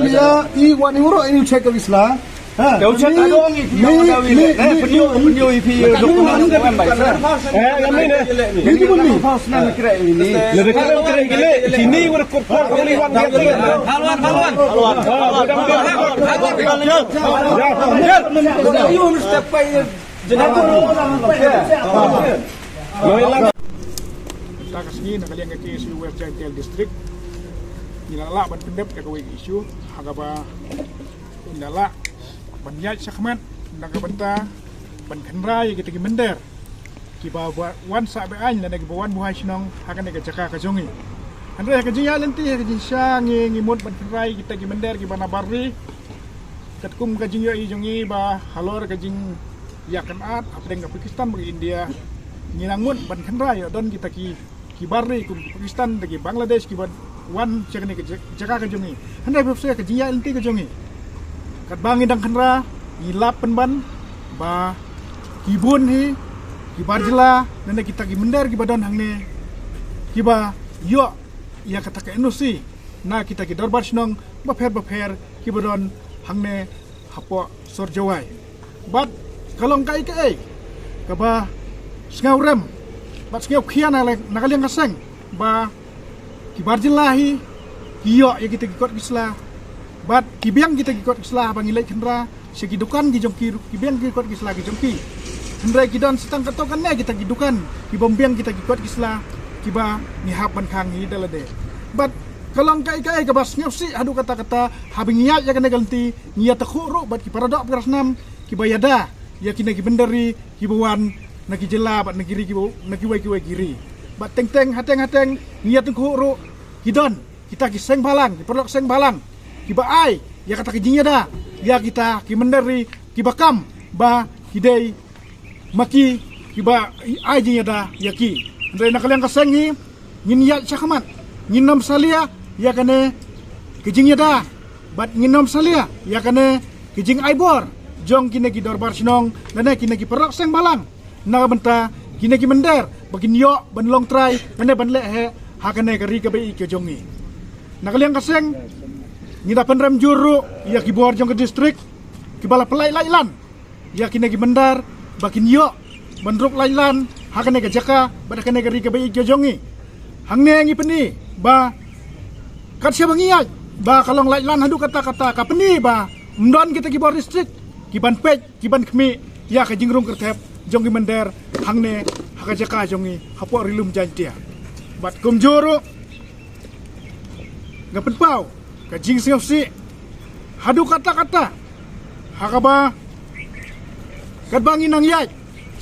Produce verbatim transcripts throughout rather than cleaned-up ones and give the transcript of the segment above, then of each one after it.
India i wan i wuro i u check ka visa. Ha. Te u check ka dong i phi. Ni, ni, eh, ni, pynïoh, ni, pynïoh i phi. Ka dong ni, ni, ni, eh, lam ni, eh. Ni, ni, ni. Ni, ni, ni. Ni, ni, ni. Ni, ni, ni. Halwan, halwan. Halwan, halwan. Mynta ka sngi na ka liang ka K S U West Jaintia Hills District, ngi la lah ban pyndep ïa kawei ka issue ha kaba ngi la lah ban ïaid shakhmat na ka bynta ban kynrei ïa kita ki mynder kiba wa-, wan sah be-aiñ lane kiba wan buhai shnong ha kane ka jaka ka jong ngi. Hynrei ha ka jingïaid lynti ha ka jingshisha ngi, ngi mut ban kynrei kita ki mynder kiba na bar ri. Katkum ka jingïohi jong ngi ba halor ka jingïakynad hapdeng ka Pakistan bad ka India, ngi nang mut ban kynrei ïoh don kita ki, ki bar ri kum ki Pakistan da ki Bangladesh kiba wan sha kane ka ja-, jaka ka jong ngi. Hynrei phi sngewthuh ka jingïaid lynti ka jong ngi. Katba ngi dang kynrei ngi lap pynban ba ki bun hi ki bar jylla lane kita ki mynder kiba don hangne kiba ïoh ïa kata ka N O C na kita ki dorbar shnong bapher bapher kiba don hangne hapoh sor Jowai. Bad ka long kaei kaei kaba sngewrem bad sngewkhia na le-, na ka liang ka seng ba ki bar jylla hi ki ïoh ïa kita ki kot ki sla bad ki biang kita ki kot ki sla haba ngi leit kynrei sha ki dukan ki jong ki ruh, ki biang ki kot ki sla ki jong ki. Hynrei ki don sa tang katto katne kita ki dukan ki bym biang kita ki kot ki sla kiba ngi hap ban khang hi da lade. Bad ka long kaei kaei kaba sngewsih haduh katta katta haba ngi ïaid ïa kane ka lynti ngi ïatakhuh ruh bad ki para doh para snam kiba ïada ïa kine ki mynder ri kiba wan na ki jylla bad na ki ri kiba, na kiwei kiwei ki ri. Bad teng teng, ha teng ha teng, ngi ïa tyngkhuh ruh ki don kita ki seng bhalang, ki paralok seng bhalang kiba ai ïa kata ka jingïada ïa kita ki mynder ri kiba kam ba ki dei ma ki kiba ai jingïada ïa ki. Hynrei na ka liang ka seng ngi, ngin ïaid shakhmat, ngin ym salia ïa kane ka jingïada bad ngin ym salia ïa kane ka jingai bor jong kine ki dorbar shnong lane kine ki paralok seng bhalang, na ka bynta kine ki mynder ba kin ïoh ban long trai lane ban leh heh ha kane ka ri kaba ïeit ka jong ngi. Na ka liang ka seng, ngi da pynrem jur ruh ïa ki bor jong ka district kiba la pynlait lait lan ïa kine ki mynder ba kin ïoh ban ruk lait lan ha kane ka jaka bad ha kane ka ri kaba ïeit ka jong ngi. Hangne ngi pyni ba kat shaba ngi ïaid ba ka long lait lan haduh katta katta, ka pyni ba ym don kita ki bor district ki ban peit, ki ban khmih ïa ka jingrung kyrthep jong ki mynder hangne ha ka jaka jong ngi hapoh Ri Lum Jaiñtia. Bad kumjuh ruh nga pynpaw ka jingsngewsih haduh katta katta ha kaba katba ngi nang ïaid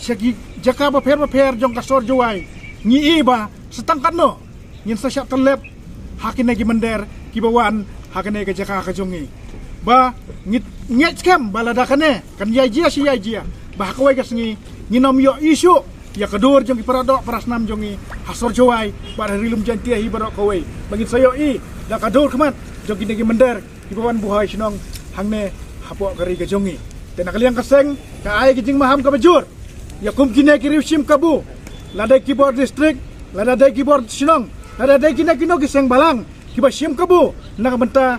sha ki jaka bapher bapher jong ka sor Jowai, ngi i ba sa tang katno ngin sa shah tyllep ha kine ki mynder kiba wan ha kane ka jaka ka jong ngi. Ba ngi ngeit skhem ba lada kane kan ïai jia shi ïai jia, ba ha kawei ka sngi ngin ym ïoh issue ïa ka dur jong ki paradoh parasnam jong ngi ha sor Jowai bad ha Ri Lum Jaiñtia hi baroh kawei, ba ngin sa ïoh i da ka dur khmat jong kine ki mynder kiba wan buhai shnong hangne hapoh ka ri ka jong ngi. Te na ka liang ka seng, ka ai ka jingmaham kaba jur ïa kum kine ki riew shim kabu, lada ki bor district, lada dei ki bor shnong, lada dei kine kino ki seng bhalang kiba shim kabu na ka bynta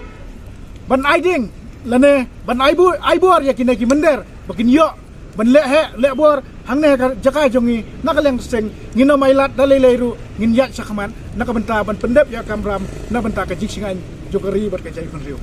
ban ai ding lane ban ai bu-, ai bor ïa kine ki mynder ba kin ïoh ban leh heh leh bor hangne ha ka jaka jong ngi. Na ka liang ka seng, ngin ym ailad, da lei lei ruh ngin ïaid shakhmat na ka bynta ban pyndep ïa ka kamram na ka bynta ka jingshngaiñ jong ka ri bad ka jaitbynriew.